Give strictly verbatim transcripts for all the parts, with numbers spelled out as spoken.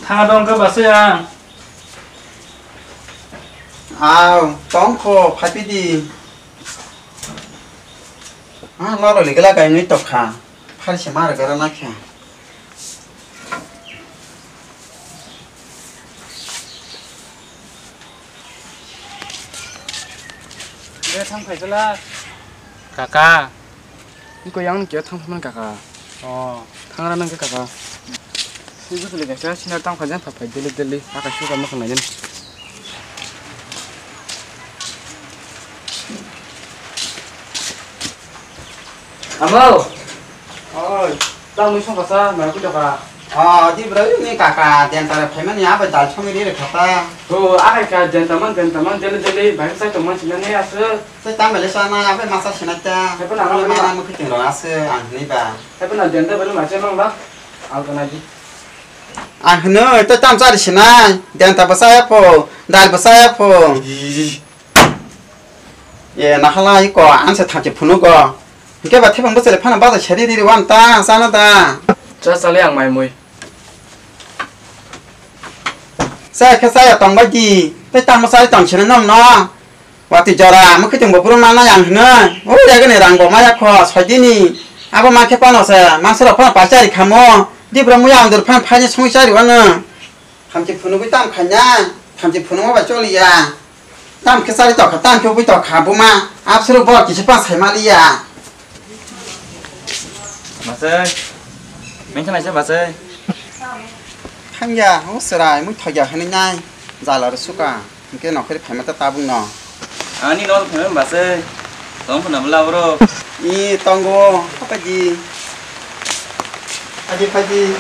Thanga dong khe bwsai ang. Aw, tong kho, phaipidi. Ah, loro ligla kainwi tokha. Phari se mar gara nakhe. De thang phaisala. Kaka. Niko yang ni kya thang phaman kaka. Oh. Thang ra nang kaka. Sui bwswli kaisa sinar tang phai jan phai phai deli deli. Aka suka ma khna jan. Amo. Oi. Tang mui song kasa, mai ku doka. Ah, di bro, ni kaka, den tare phaimani abo dal song ri re khata. To, akai ka den taman, den taman, deli deli, bai sai taman sinani asu. Sai tang bele sana, abai masa sinata. Hai pun ang Mana mukhiting ro asu, ang ni ba. Hai pun ang den ta bele masa mang ba. Ang kana di. Ang hino, to tam sari sinai, den ta basa ya po, dal basa ya po. Ye, nahala iko, anse thamchi phunugo. Hingke ba thepang bwsale phano baja seri riri wan ta, sana da. Cha chale ang mai mui. Sa khe saya tong bai di, tei tamo sai tong sini nom no. Wati jora, mukhitung bo buru mana yang hino. O ya gani rang bo maya kho, soi dini. Abo ma khe pano se, mangsa rok phano pachari khamo. Di bro muya ang dur phan phani song chari wano. Thamchi phunugwi tam khaina, thamchi phunugma bai choliya. Tam khe chari tokha, tam khe ugwi tokha, buma. Absuru bo kisa pa sai maliya. Basai, mengkha naisa basai. Thangya, o chwrai, mui thokya hinwi nai. Jala rw suka, hwnkhe nokhorwi phaima ta tabuk no. Ani nol phai ba se, tong phana bwla bro. I tongo, phaidi. Phaidi, phaidi.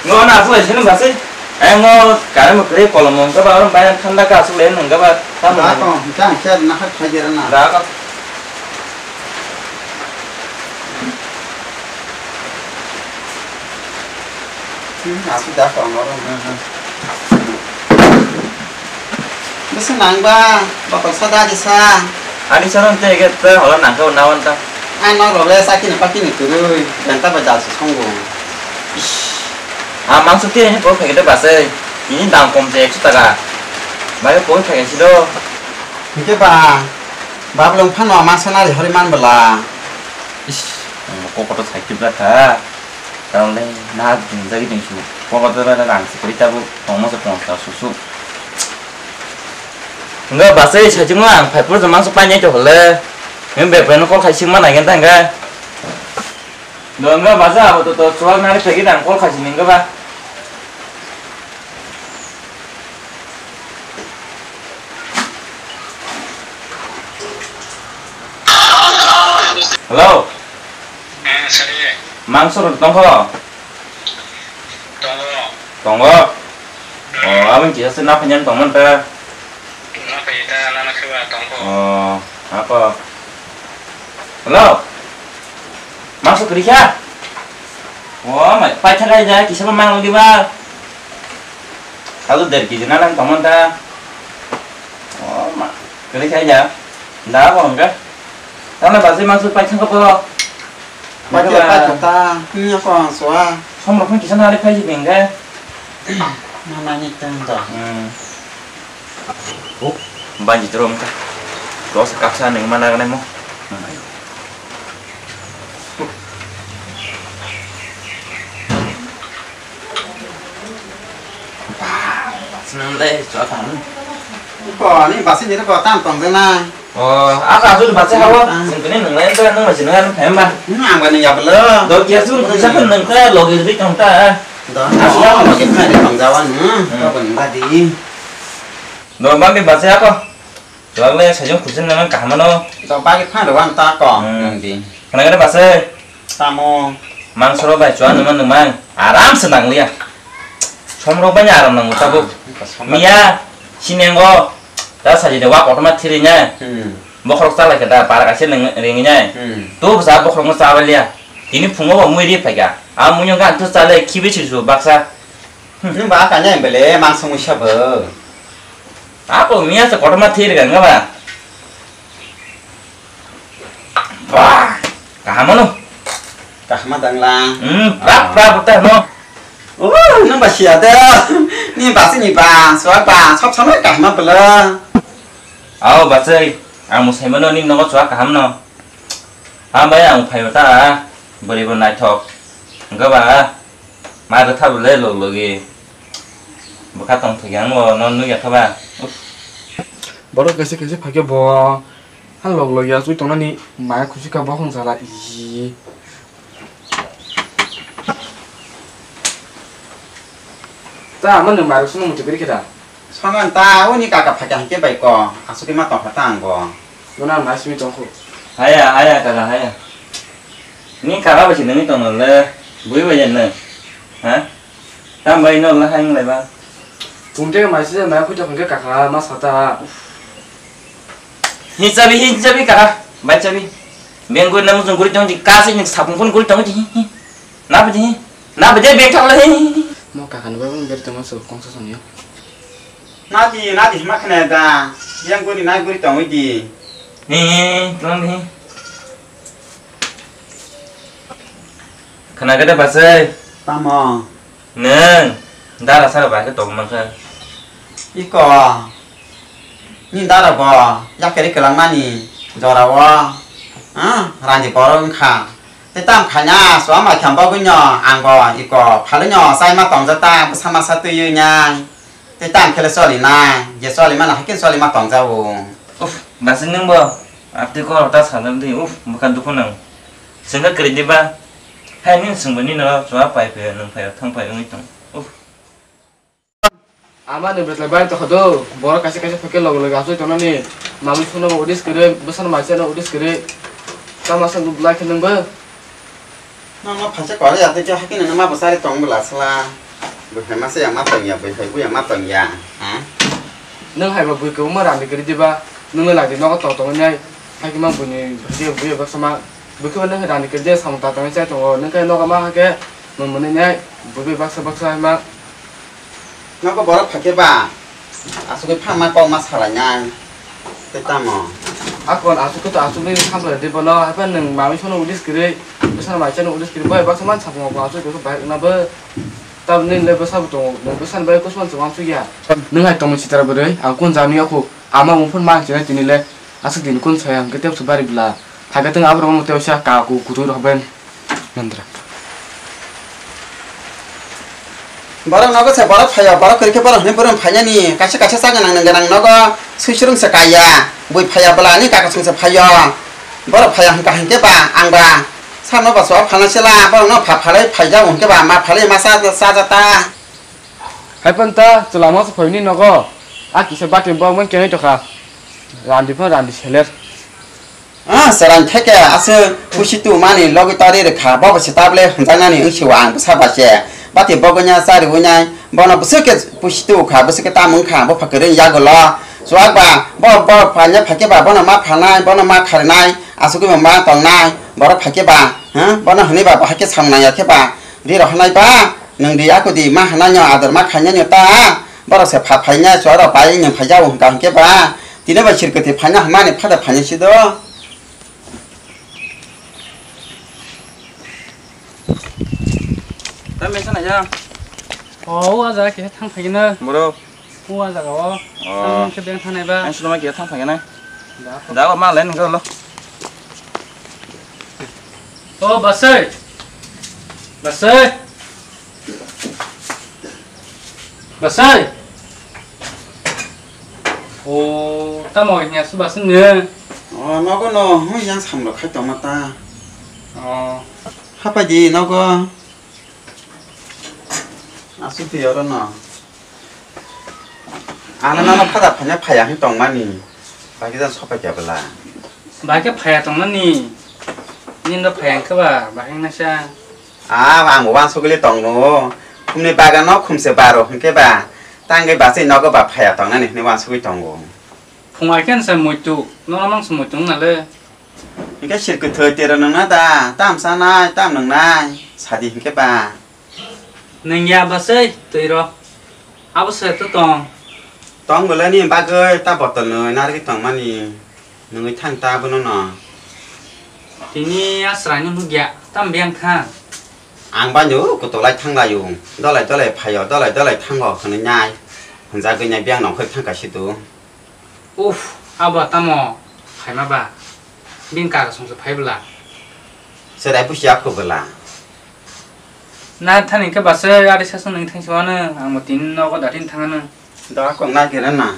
Ngo na aswk lai sini ba se. Ai ngo kare mo kre kolom mo ka ba oro bai thanda ka aswk lai nang ka ba. Tamo. Da ko, da khe na kha phaidi rana. Da ko. Hmm, aswk da ko oro. Hmm, hmm. Bwswk nang ba, botol soda di sa. Ani sa nang te ge ta hola nang ka na wan ta. Ai no role sa kini pa kini turui, ganta ba dal se songo. Ish. A mangso te ni por phai de ba se. Ini dam kom je ekso taka. Ba ke por phai si do. Hingke ba, bablong phano mangso nari hori man bela. Ish, ang kokoto sai tibra kha. Taunle na dingjagwi dingsu. Kokoto ra rang sikri tabu tongma se pongsa susu. Nga basai sajingma ang phai pura mangso painai to hole. Ngi bepre no kol khai singma nai gen tangga. Do nga basa abo to to chuak nari phegi dang kol khai sini nga ba. Hello. Hmm, sari. Mangso rok tongkho? Tongo. Tongo? Hmm. Oh, aboni kisa se naphanya tongmani ta? Naphanya ta, nana kheba tongkho. Oh, ako. Hello? Mangso kwrwi kha? Oh, mai, paithakai ja, kisa bo mang diba? Alu der kg na lang tongmani ta? Oh, ma, kwrwi kha ja. Da bo hwnka. Tamo basi mangso pai thangkha bo. Pai thangkha ta, pai thangkha ta. Nya ko ang soa. Som rok phang kisa nari phai si bengkha. Mana ni tang da. Hmm. Oh, banji tro hwnka. Dos kaksa ning mana gane mo. Ba, sinang le, chua thang. Ko ni basi ni ko tam tong jena. Oh, asa asu basi hawa. Ah. Sing kene nang le, nang masih nang phem ba. Hmm, ang ba ni ya belo. Do kia sun kisa kan nang ta logi ri tong ta. Do. Asu oh, logi na ri tong jawan. Hmm. Hmm. Ko ni ba di. Do ba mi basi ako. Chwlak le sajung khusin nang kaham no. To bagi phan rwan ta ko. Hmm. Nang di. Khana gare basi. Tamo. Mangso rok bai chua nang nang mang. Aram se nang liya. Som rok bai aram nang tabuk. Ah, som rok. Miya sinengo. Da saji de wa kotorma thiri nya. Hmm. Bokhorok chalai khe da para kaise ring nya. Hmm. Tu bwsa bokhorok no chabai liya. Tini phungo bo mui ri phaikha. A mui no gan tu chale khibi sisu baksa. Hmm. Nung ba kanya bele mangso mui sabo. Ako miya se kotorma thir gan ga ba. Wah, kaham no. Kaham dang lang. Hmm, prap prap ta no. Oh, nung ba sia da. Ni bachini ba, suak ba, sob samai kaham bwla. Ao bachai, ang mwsai mano ni nogo chua kaham no. Hambai ang phaio ta, bwrwi bo naithok. Hwnkhe ba, ma rwtha bwle log logi. Bwkha tong thwkya ang bo, no nukya kha ba. Uff. Borok kaisa kaisa phaikhe bo, ha log logi asui tongnani maya khusi kha bokhong sala, ii. Ta, mano ni mairok songno muchungwi rikhe da? Songan ta, uni kaka phaikha hinkhe bai ko, asugwi ma tongkha ta ang bo. Bono ang nai simi tongkhu. Haya, haya, kaka, haya. Ni kaka bai se nungwi tongno le, bui bai jen nung. Ha? Tam bai no le hai wng lai ba? Tungte mai se mai khuito hinkhe kaka ma sata. Hi chabi, hi chabi kaka, bai chabi. Beng guri na muchung guri tong di, kasi ni sapung pun guri tong di, hi, hi. Na bidi, na bidi beng thang le, hi, hi, hi. Mo kaka ni bai beri tongma so kongsa song yo. Nadi, nadi hima khna da. Yang guri nai guri tongwi di. Ni, tong di. Khna gada basai. Tamo. Neng, dara sara bai khe tong mankha. Iko. Ni dara bo, yakeri kwlangmani, jorao. Ah, randi borok wngkha. Tei tam khaina, suama khe bagwino, ang bo iko phalwino chaima tongjak ta, bwsa masa twiwi nai. Tei tam khe le choli nai, je choli mano, hakhe choli ma tongjago. Uff, basing nung bo, atwi kor ta sajak di, uff, bwkha dukhu nang. Sengkha kwrwi di ba, hai nini swngbo nini no chua pai phai, nung phai, thang phai wngwi tong. Uff. Ama ni betlai bai tokha do, borok kaisa kaisa phai khe log log asui tongnani, mamui phone bo udis kwrwi, bwsano mai chano udis kwrwi, tamo aswk lai khe nung bo? Nono phaisa kwrwi ya tei khe hakhe nini ma bo chari tong bwla sla. Bwphai masa ya ma tong ya, bwphai buya ma tong ya, ha? Nung hai ba bui kwbangma randi kwrwi diba, nung le lai di nogo tong tong nai, hakhe ma buini bwrwi buya baksa ma, bui khe bo nung hai randi kwrwi diya samung ta tong chai tongo, nung khe nogo ma hakhe mung mwnwi nai, bui buya baksa baksa hai ma. Nogo borok phaikhe ba, asugwi pha ma kok ma salainai. Tei tamo? Akon asugwi to asugwi khamkha de bono, haikhe nwng mamwi sono udis kwrwi, bwsano mai chano udis kwrwi, bai baksa man sapung bo asugwi khe bai wngna bo. Tabuk nini le bwsa bo tongo, nwng bwsani bai kusman chwng uansuk ya. Nwng hai tongmung sitra bwrwi, ang kun jani yakhu, ama wngphun ma hinwi tini le, aswk din kun soya hwnkhe tebsa bari bwla. Phaikhe twng aborok wngma tei waisa kaku kuthwi rok ben. Nandra. Borok nogo se borok phaio, borok kwrwi khe borok hwnwi borok phainani, kaisa kaisa chaknang nang gwnang nogo swisrwng se kaiya, bui phaiya bwla ani kakasong se phaio. Borok phaiya hwnkha hinkhe ba ang ba sakno ba chuwa phalna sela, borokno pha phalwi phaijago hinkhe ba ma phalwi ma cha cha ta. Hai phano ta chwla masa phaini nogo, a kisa bati bo mani kenai tokha, randi phano randi seler. Ah, chwraini theke aswk pusi tu mani logi tari rwkha, bo bo se tablet hwnjaknani wngsi o ang bwsa bai se. Bati bogwina chariwi nai, bono bwswk khe pusi tu kha, bwswk khe tamo wngkha, bupha kwrwi yagulo. Chuwak ba, bo, bo phaina phaikhe ba, bono ma phanai, bono ma kharinai, asugwi bo ma tongnai, borok phaikhe ba, ha? Bono hwnwi ba, bo haikhe samung nangya khe ba, ri rohornai ba, nwng di ako di, ma hwnai no, ador ma khainai no ta, borok se pha phainai, chuwak rok bai nwng phaijao hwnkha hinkhe ba, tini bai sir kwthwi phaina hwnmani phada phainai si do. Tamo mesa naijak? O, o jaga kisa thang phaikhe na. Boro? O jaga o. O. Ang khe beng thangnai ba. Ang swnamai kisa thang phaikhe na. Da, o ma le nang lo. O, basai. Basai. Basai. O, tamo hiya su basai ne? O, nogo no, hu yang samlo khai tongma ta. O. Hapai di nogo. Asuk di oro no. Ano nono phada phanya phaya hin tongmani. Bagi jan sopai kya bela. Bagi phaya tongnani. Nindo phaya khe ba, bahing nasa. Ah, ang bo wansugwi le tongno. Khumni bagano khumse baro hinkhe ba. Tangwi bachai nogo ba phaya tongnani hinwi wansugwi tongo. Phung ai khe nasa muitu, nono mangsa muitu wngna le. Hinkhe sir kwthwi tero nungna da, tam chanai, tam nungnai, sadi hinkhe ba. Nwng ya bwsai twi rw. Abo se to tong. Tong belai ni bagwi ta botol nwi narwgwi tongmani. Nungwi thang ta abono no. Tini a chwraino nukya, tam biyang kha. Ang bani o kutulai thanglaio, dolai dolai phaio, dolai dolai thango hwnwi nai. Hwnjagwi nai biyang nongkhorwi thangkha situ. Uff, abo tamo phaima ba? Bini kaga songsa phai bwla. Chwrai busi ako bwla. Na thani khe bwsai ari sasong nang thangsi wano, ang bo tini nogo datin thangano. Da kok na kira na.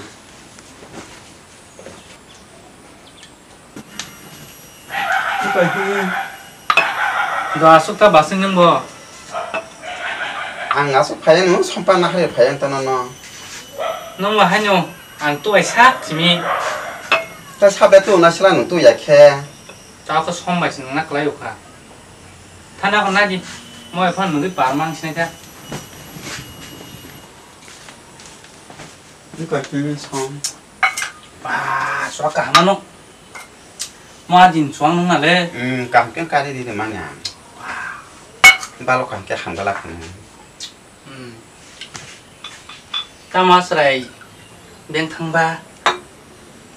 Do aswk ta basing nung bo. Ang aswk phai nung sompa na hai phai ang tano no. Nung ma haino ang tu ai sak simi. Ta sabe tu na sila nung tu ya khe. Ta ko som bai sing na klai ukha. Thana ko na di. Mo e phone nung di par mang sinai ta. Ni ko tini som. Ba, suak kaham ano. Ma din suang nung nale. Hmm, kaham khe kari di mani ang. Balo kaham khe hamdala khun. Hmm. Tama srai beng thangba.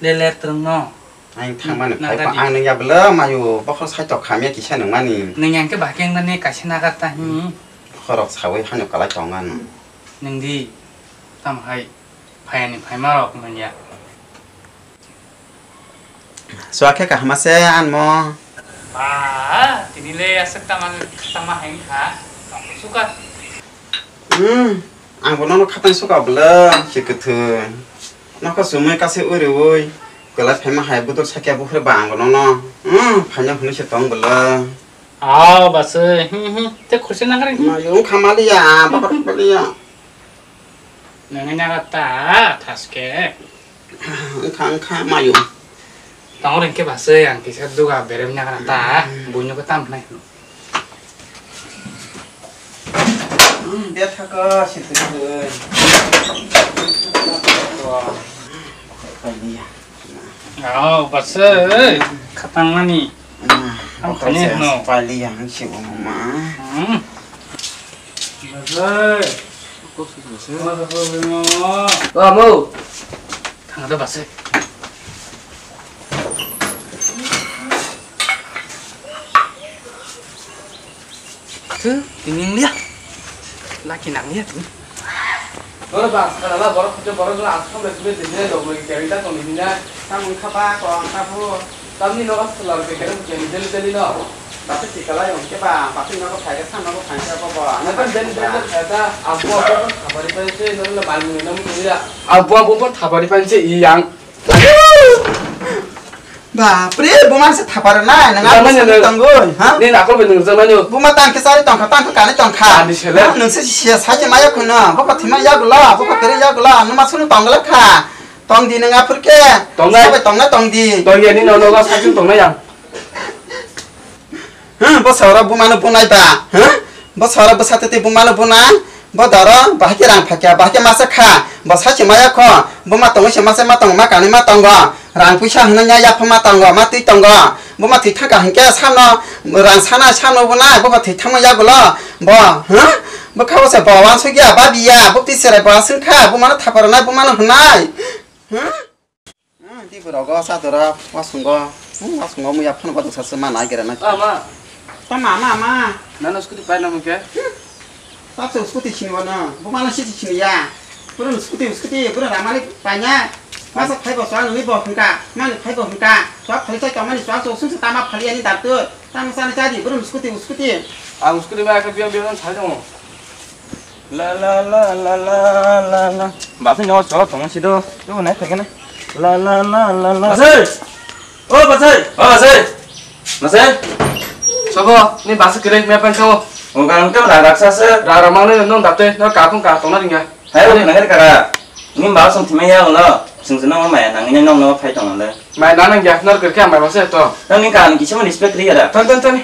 Leler terung no. Ang thangmani phai naga di. Ang nung ya bwle mayu bokhor sai tok khamya kisa nung mani. Nung yang khe bahkeng mani kaisa nagar ta hi. Khorok sawi hano kalai tong ano. Nung di tam hai. Phayani phaima rok manya. Suakhe kahama se anmo. Ba, tini le aswk tama tama hai kha. Tong suka. Hmm, ang bo nono khatang suka bwle, si kwthwi. Nokha sumui kasi uri ui. Kwlai phaima hai budul sakya buphre ba ang bo nono. Hmm, phaina hwnwi se tong bwle. Aw, bwsai. Hmm, hmm. Te khursi nang ring. Mayu khamaliya, bakar khamaliya. Nangni naga ta thaske. Wngkha, wngkha, mayu. Tong ring khe bwsai ang kisa duga berem naga ta. Hmm. Buino ko tam nai. Hmm, de thaka situ. Kaliya. Oh, bwsai. Khatang mani. Ang thani no. Pali yang si mama. Hmm. Bwsai. Wa mo. Thang da bwsai. Tini lia. Laki nang lia tini. Borok ba, sakala ba, borok khujo, borok no aswk hambai simi tini rok loi keri ta tong ni hina. Tamo wngkha ba, ko ang ta phu. Tamni no aswk lor keri keri jeli jeli no. Basi tikala yong ke ba, basi no ko phai ke san no ko phai ke ko ba. Na kan jeli jeli khe ta, abu abu ko thapari pai se, no le mal mui no mui ya. Abu abu ko thapari pai se i yang. Bapre, buma se thapar na, nang Buma ang nang- tangoi, ha? Ni nakol be nang jamani. Buma tang ke sari tongkha, tang ke kani tongkha. Ani sele. Nang se sia sa ke maya kuno, boko thima ya gula, boko tere ya gula, numa sunu tongla kha. Tong di nang aphur ke. Tongnai. Sabai tongna tong di. Tong ya ni no no sa sung tongna yang. Hmm, bo sora bumano bunai ba. Hmm? Bo sora bwsa tete bumano bunai. Bo doro, bahai ke rang phakya, bahai ke masa kha. Bo sa se maya kho. Bo ma tongo se masa ma tongo, ma kanwi ma tongo. Rang puisa hwnwi ya yapha ma tongo, ma twi tongo. Bo ma thwi thangka hinkhe sano rang sana sano bunai, bo ma thwi thangma yagulo. Bo, hmm? Bo kha bo se bo wansuk ya, babi ya, bo twi serai bo aswng kha, bumano thapar nai, bumano hwnai. Hmm? Hmm, tei borok o chatura wasungo, hmm, wasungo muya phano bodok sasa ma nai gera na. Ah, ma. Ta ma, ma, ma. Nana scooty pai na mungke? Hmm. Ta so scooty sini wana, bo mana sisi sini ya. Bro scooty, scooty, bro ramani panya. Masa phai bo swang ni bo hungka, mani phai bo hungka. Swak phai sai kamani swak so sung tama phali ani daktur. Tama sani jadi, bro scooty, scooty. Ang scooty ba ka biang biang sai dong. La la la la la la la. Basi nyawa cholo tongma sido. Yo nai phai kene. La la la la la. Basai. O basai. O basai. Basai. Sobo ni basi kere me pan sao. O kan kan la raksa se. Ra ra mane no date no ka kun ka tona ringa. Hai ni nang kara. Ni ba song thimai ya ulo. Sing sing no ma ya nang ni no no phai tong le. Mai nang ya nor kere ke mai basi to. Nang ni kan kisa respect ri ya da. Ton ton ton.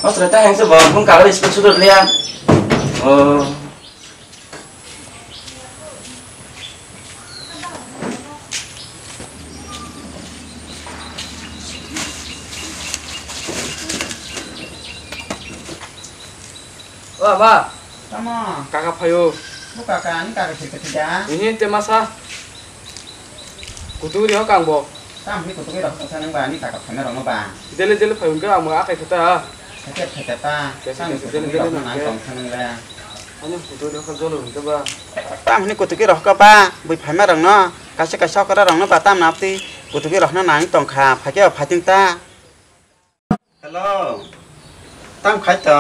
Asra ta hengse bo bung kalar ispek sudur liya. Oh. O ama. Tamo. Kaka phayo. Bu kaka, ani kaka khe khe da. Ini te masa. Kuturi ho kang bo. Tam ni kuturi rok sa nang ba, ani kaka phana rok no ba. Dele dele phayo ke ang akai khata. Kete kete pa, Kete sang kete kutu kete kiro kete nang kete. Tong khanang le. Ani kutu de khol jolo hwnkhe ba. Tam hini kutu kiro kha ba, bui phaima rang no, kaisa kaisa okra rang no ba tam na apti, kutu kiro no nang tong kha, phai khe phai ting ta. Hello. Tam khai to.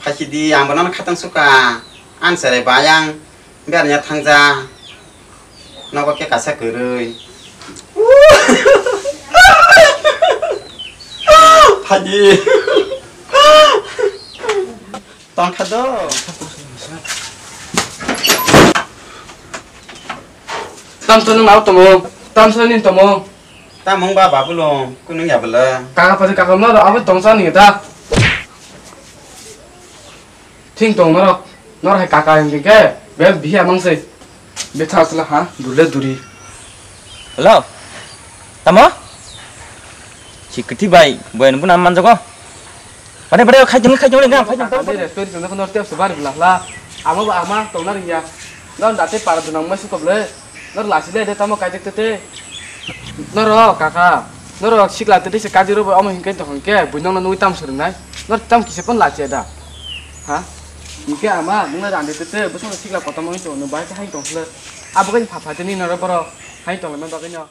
Phai si di, ang bo nono khatang suka. An serai bayang. Bernya thangja. Nogo khe kaisa kwrwi. Phai di. Tongkha do. Tamsa nung nao tomo, tamsa ni tomo. Tamung ba babulung, kunung ya bela. Kaka pati kaka mla abo tongsa ni ta. Thing tong norok, nor hai kaka hingke ke, be bihi amang se. Betha asla ha, dule duri. Hello. Tamo? Si kwthwi bai, boyan buna manjago. Bare bare khai jeng khai jeng ga khai jeng. Ani restaurant jeng khon tep se bari bla hla. Amo ba ama tongna ringya. Non date para dunang mai sukoble. Nor lasi le de tamo kajek tete. Noro kaka. Noro sikla tete se kaji robo amo hinkai to hongke buinong no nui tam surnai. Nor tam kise pon lasi da. Ha? Hingke ama nung rande tete busong sikla kotom oi to no bai hai tong sle. Abo kai pha pha tini noro boro hai tong le bagino.